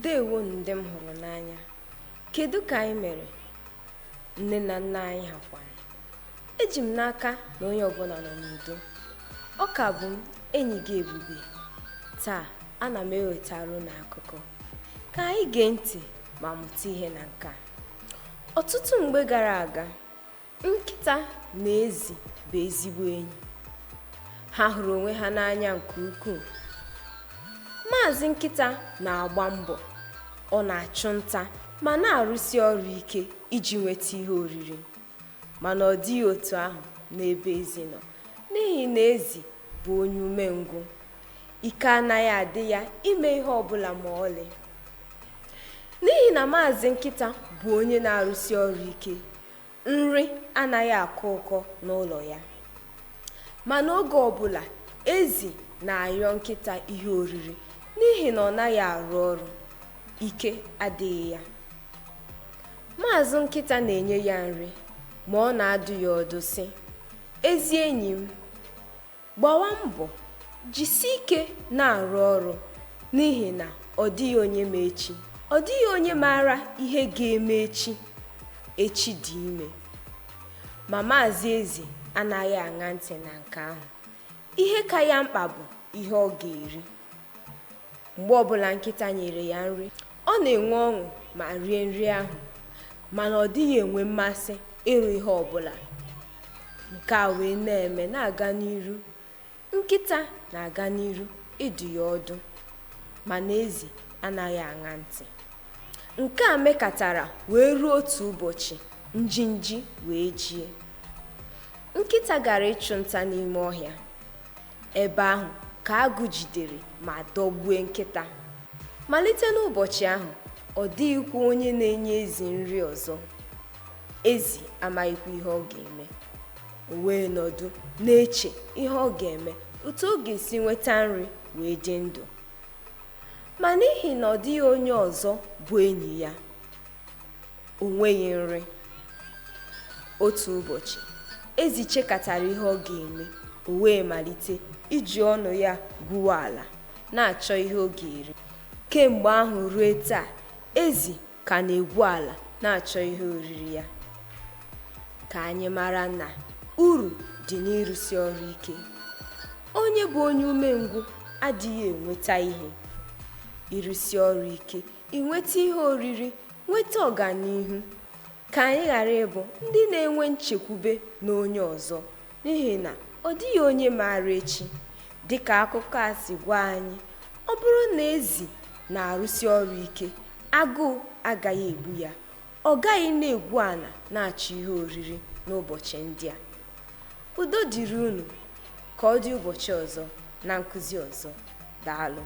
Ndewonu ndị m hụrụ n'anya. Kedu ka anyị mere? Nne na nna anyị ha kwanụ? Eji m n'aka na onye ọbụla nọ n'udo. Ọ ka bụ m enyi gị Ebube. Taa, ana m ewetara unu akụkọ. Ka anyị gee ntị ma mụta ihe na nke a. Ọtụtụ mgbe gara aga, nkịta na ezi bụ ezigbo enyi. Ha hụrụ onwe ha n'anya nke ukwuu. Maazị Nkịta na-agba mbọ, ọ na-achụ nta ma na-arụsi ọrụ ike iji nweta ihe oriri. Mana ọ dịghị otu ahụ n'ebe ezi nọ n'ihi na ezi bụ onye umengwụ. Ike anaghị adị ya ime ihe ọbụla ma ọlị. N'ihi na Maazị Nkịta bụ onye na-arụsi ọrụ ike, nri anaghị akọ ụkọ n'ụlọ ya. Mana oge ọbụla, ezi na-arịọ nkịta ihe oriri n'ihi na ọ naghị arụ ọrụ, ike adịghị ya. Maazị Nkịta na-enye ya nri ma ọ na-adụ ya ọdụ sị, ezi enyi m, gbawa mbọ, jisie ike na-arụ ọrụ n'ihi na ọ dịghị onye ma echi. Ọ dịghị onye maara ihe ga-eme echi. Echi dị ime. Ma Maazị Ezi anaghị aṅa ntị na nke ahụ. Ihe ka ya mkpa bụ ihe ọ ga-eri. Mgbe ọbụla nkịta nyere ya nri, ọ na-enwe ọṅụ ma rie nri ahụ, mana ọ dịghị enwe mmasị ịrụ ihe ọbụla. Nke a wee na-eme na-aga n'iru. Nkịta na-aga n'iru ịdụ ya ọdụ, mana ezi anaghị aṅa ntị. Nke a mekatara wee ruo otu ụbọchị njinji wee jie. Nkịta gara ịchụ nta n'ime ọhịa. Ebe ahụ ka agụ jidere ma dọgbue nkịta. Malite n'ụbọchị ahụ, ọ dịghịkwa onye na-enye ezi nri ọzọ. Ezi amaghịkwa ihe ọ ga-eme. O wee nọdụ na-eche ihe ọ ga-eme, otu ọ ga-esi nweta nri wee dị ndụ. Ma n'ihi na ọ dịghị onye ọzọ bụ enyi ya, o nweghị nri. Otu ụbọchị, ezi chekatara ihe ọ ga-eme, o wee malite iji ọnụ ya gwuo ala na-achọ ihe ọ ga-eri. Kemgbe ahụ ruo taa, ezi ka na-egwu ala na-achọ ihe oriri ya. Ka anyị mara na uru dị n'ịrụsi ọrụ ike. Onye bụ onye umengwụ adịghị enweta ihe. Ịrụsi ọrụ ike, inweta ihe oriri, nweta ọganihu. Ka anyị ghara ịbụ ndị na-enwe nchekwube n'onye ọzọ n'ihi na ọ dịghị onye maara echi. Dịka akụkọ a si gwa anyị, ọ bụrụ na ezi na-arụsi ọrụ ike, agụụ agaghị egbu ya. Ọ gaghị na-egwu ala na-achọ ihe oriri n'ụbọchị ndị a. Udo dịrị unu. Ka ọ dị ụbọchị ọzọ na nkụzi ọzọ. Daalụ.